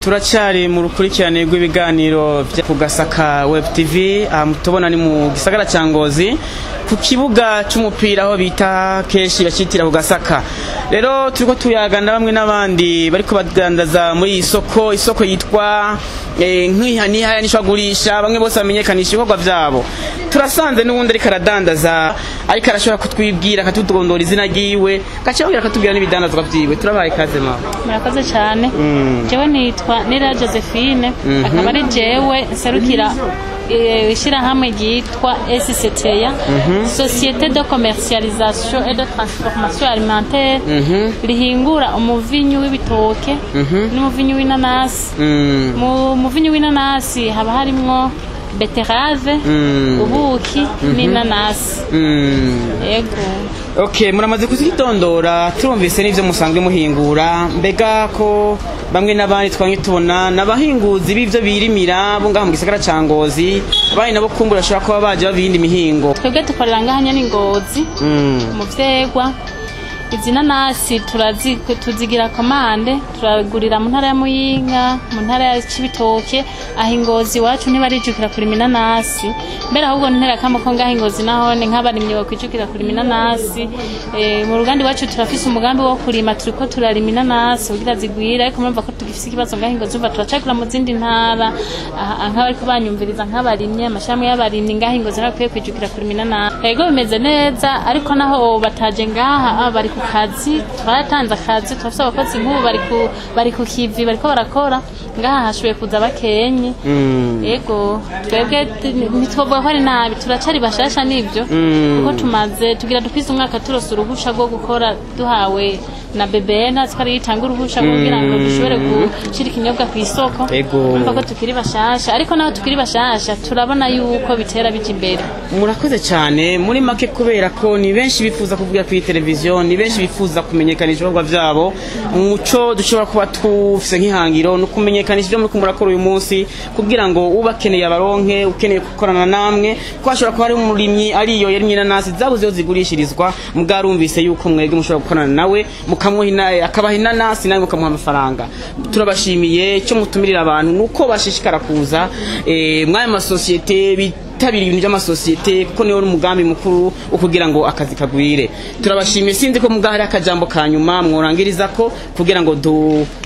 Turacyari mu rukurikirane rw'ibiganiro vya ku Gasaka Web TV. Aha mutubona ni mu gisagara ca Ngozi, ku kibuga c'umupira aho bita kenshi bacitira ku Gasaka. Rero turiko tuyagana bamwe n'abandi bariko badandaza muri iyi soko, isoko yitwa nkiha nihaya nishagurisha, bamwe bose bamenyekanisha ibikorwa vyabo. Turasanze n'uwundi ariko aradandaza, ariko arashobora kutwibwira, akatudondora izina ryiwe, gaca yongera akatubwira n'ibidandazwa vyiwe. Turabaye ikaze mama. Murakoze cyane. Jewe nitwa Nira Josephine, akaba ari jewe nserukira ishyirahamwe ryitwa SCTA, Société de Commercialisation et de Transformation Alimentaire, rihingura umuvinyu w'ibitoke n'umuvinyu w'inanasi. Mu muvinyu w'inanasi haba harimwo betterave, ubuki n'inanasi. Yego. Okay, muramaze kuzitondora, turumvise n'ivyo musanzwe muhingura. Mbega ko bamwe n'abandi twanye tubona n'abahinguzi b'ivyo birimira bo ngaha mu gisagara ca Ngozi, abandi nabo kumbura bashobora kuba baje bava iyindi mihingo? Twebwe dukorera ngaha nyene i Ngozi mu vyegwa. Izi nanasi turazi tuzigira commande, turagurira mu ntara ya Muyinga, mu ntara ya Cibitoke. Aho Ingozi iwacu ntibarijukira kurima inanasi mbere, ahubwo ntera kamo ko ngaho Ingozi nahone nk'abarimyi bakwijukira kurima inanasi. Mu ruganda iwacu turafise umugambi wo kurima, turiko turarima inanasi kugira zigwire, ariko murumva ko tugifise ikibazo ngaho Ingozi, umva turacagura mu zindi ntara. Aha, nk'abariko banyumviriza, nk'abarimyi, amashirahamwe y'abarimyi ngaho Ingozi bakwiye kwijukira kurima inanasi. Ego, bimeze neza, ariko naho bataje ngaha, bari ku kazi, twaratanze akazi, turafise abakozi nk'ubu bari ku kivi, bariko barakora ngaha, hashoboye kuza bakenye. Ego, twebwe ntitwovuga ko ari nabi, turacari bashasha nivyo, kuko tumaze tugira dukwize umwaka turose uruhusha rwo gukora duhawe na BBN, ko ariyo itanga uruhusha kugira ngo dushobore gushira ikinyobwa ku isoko. Urumva ko tukiri bashasha, ariko naho tukiri bashasha turabona yuko bitera bija imbere. Murakoze cyane. Muri make, kubera ko ni benshi bifuza kuvuga kuri televiziyo, ni benshi bifuza kumenyekanisha ibikorwa vyabo, muco dushobora kuba tufise nk'ihangiro no kumenyekanisha ibyo muriko murakora uyu munsi, kugira ngo ubakeneye abaronke, ukeneye gukorana namwe, ko hashobora kuba hari umurimyi ariyo yarimye inanasi zabuze iyo zigurishirizwa, mwarumvise yuko mwebwe mushobora gukorana nawe, mukamuha akabaha inanasi nawe mukamuha amafaranga. Turabashimiye. Icyo mutumirira abantu nuko bashishikara kuza mw'aya masosiyete, bitabira ibintu by'amasosiyete, kuko niwo umugambi mukuru wo kugira ngo akazi kagwire. Turabashimiye. Sinzi ko mugaha hari akajambo ka nyuma mworangiriza ko kugira ngo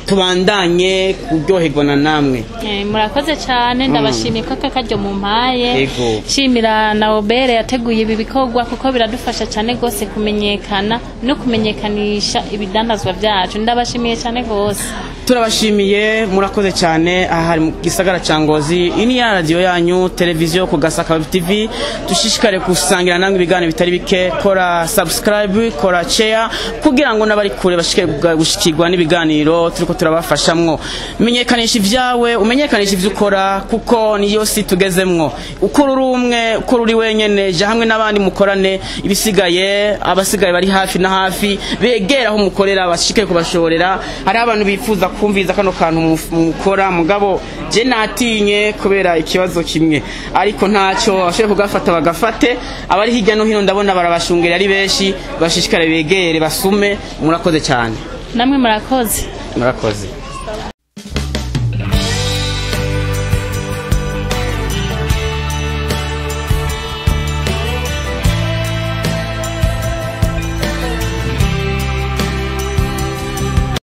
tubandanye kuryoherwa na namwe. Murakoze cyane, ndabashimiye ko aka karyo mumpaye. Nshimira na Obere yateguye ibi bikorwa, kuko biradufasha cyane rwose kumenyekana no kumenyekanisha ibidandazwa byacu. Ndabashimiye cyane rwose. Turabashimiye, murakoze cyane. Aha hari mu gisagara ca Ngozi, iyi ni ya radiyo yanyu, televiziyo ku Gasaka TV. Dushishikare gusangira namwe ibiganiro bitari bike. Kora subscribe, kora share, kugira ngo n'abari kure bashike gushikirwa n'ibiganiro turiko turabafashamwo. Menyekanisha ivyawe, umenyekanisha ivyo ukora, kuko niyo si tugezemwo. Ukora uri umwe, ukora uri wenyene, ja hamwe n'abandi mukorane, ibisigaye abasigaye bari hafi na hafi begera aho mukorera, bashike kubashorera. Hari abantu bifuza kumviza kano kantu mukora, mugabo je natinye kubera ikibazo kimwe, ariko ntacyo bashoboye kugafata bagafate. Abari hirya no hino ndabona barabashungera ari benshi, bashishikare begere basume. Murakoze cyane. Namwe murakoze. Murakoze.